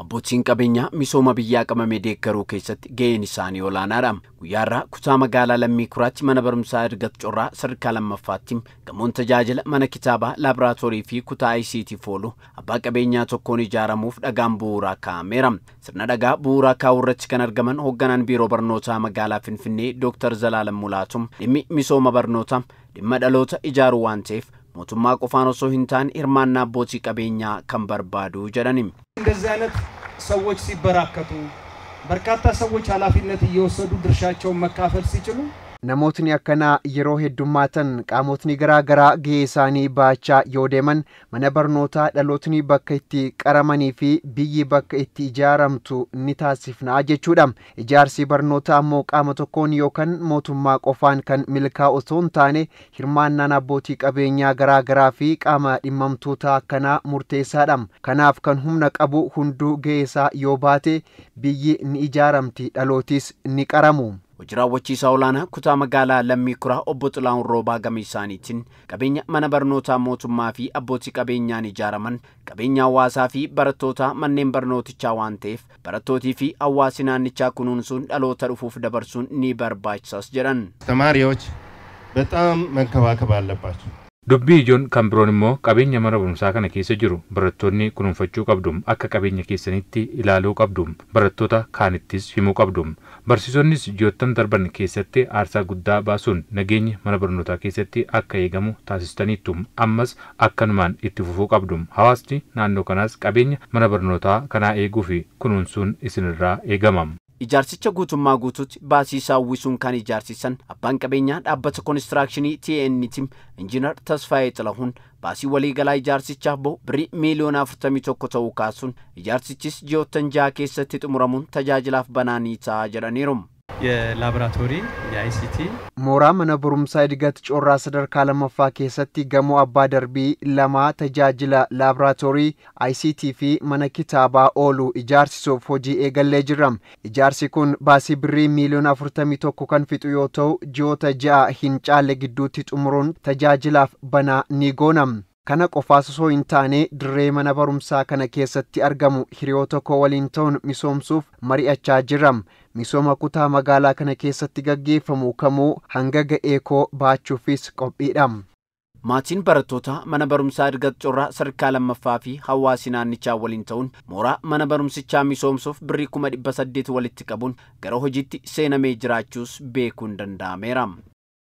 Abbootiin qabeenyaa misooma biyyaa qabame deeggaruu keessatti gaheen isaanii olaanaadha. Guyyaa har'aa kutaa magaalaa Lammii Kuraatti mana barumsaa Ergat Corraa sadarkaa lammaffaatti gamoon tajaajila mana kitaabaa, laaboraatoorii fi kutaa ICTf oolu abbaa qabeenyaa tokkoon ijaaramuuf dhagaan bu'uuraa kaa'ameera. Sirna dhagaa bu'uuraa kaa'uu irratti kan argaman hoogganaan biiroo barnootaa magaalaa Finfinnee Dooktar Zalaalam Mulaatum dhimmi misooma barnootaa dhimma dhaloota ijaaruu waan ta'eef mootummaa qofaan osoo hin taane hirmaannaa abbootii qabeenyaa kan barbaadu jedhani. እንደዚህ አይነት ሰዎች ሲበራከቱ በርካታ ሰዎች ኃላፊነት እየወሰዱ ድርሻቸውን መካፈል ሲችሉ Namootni akkanaa yeroo heddummaatan, qaamotni garaa garaa gahee isaanii baachaa yoo deeman, mana barnootaa dhalootni bakka itti qaramanii fi biyyi bakka itti ijaaramtu ni taasifna jechuudha. Ijaarsi barnootaa ammoo qaama tokkoon yookaan mootummaa qofaan kan milkaa'u osoo hin taane, hirmaannaan abbootii qabeenyaa garaa garaa fi qaama dhimmamtoota akkanaa murteessaadha. Kanaaf kan humna qabu hunduu gahee isaa yoo baate biyyi ni ijaaramti, dhalootis ni qaramu. Hojii raawwachiisaa olaanaa kutaa magaalaa Lammii Kuraa obbo Xilahuun Roobaa gama isaaniitiin qabeenya mana barnootaa mootummaa fi abbootii qabeenyaan ijaaraman qabeenya hawaasaa fi barattoota manneen barnootichaa waan ta'eef barattootii fi hawaasi naannichaa kunuunsuun dhaloota dhufuuf dabarsuun ni barbaachisas jedhan. ተማሪዎች በጣም መንከባከብ አለባቸው። Dubbii ijoon kan biroon immoo qabeenya mana barumsaa kana keessa jiru barattoonni kunuunfachuu qabdu, akka qabeenya keessanitti ilaaluu qabdu, barattoota kaanittis himuu qabdu. Barsiisonnis ji'oottan darban keessatti aarsaa guddaa baasuun nageenyi mana barnootaa keessatti akka eegamu taasistaniittu, ammas akkanumaan itti fufuu qabdu. Hawaasni naannoo kanaas qabeenya mana barnootaa kanaa eeguu fi kunuunsuun isinirraa eegama. Ijaarsicha guutummaa guutuutti baasii isaa uwwisuun kan ijaarsisan abbaan qabeenyaa dhaabbata koonistiraakshini TNT Injiinar Tasfaayee Xilahuun baasii waliigalaa ijaarsichaaf bahu birrii miiliyoona 41 ta'uu kaasuun ijaarsichis ji'oottan 6 keessatti xumuramuun tajaajilaaf banaa ni ta'a jedhaniiru. የላቦራቶሪ የአይሲቲ Mooraa mana barumsaa Idgat Corraa sadarkaa lammaffaa keessatti gamoo abbaa darbii lamaa tajaajila laaboraatoorii, ICT fi mana kitaabaa oolu ijaarsisuuf hojii eegallee jirra. Ijaarsi kun baasii birrii miiliyoona 41 kan fixu yoo ta'u, ji'oota 6 hin caalle gidduutti xumuruun tajaajilaaf banaa ni goona. Kana qofaas osoo hin taane, dirree mana barumsaa kana keessatti argamu hiriyoota koo waliin ta'uun misoomsuuf mari'achaa jirra. Misooma kutaa magaalaa kana keessatti gaggeeffamu kamuu hanga ga'ee koo baachuufis qophiidha. Maatiin barattoota mana barumsaa Idgat Corraa sadarkaa lammaffaa fi hawaasi naannichaa waliin ta'uun mooraa mana barumsichaa misoomsuuf birrii 800,000 walitti qabuun gara hojiitti seenamee jiraachuus beekuun danda'ameera.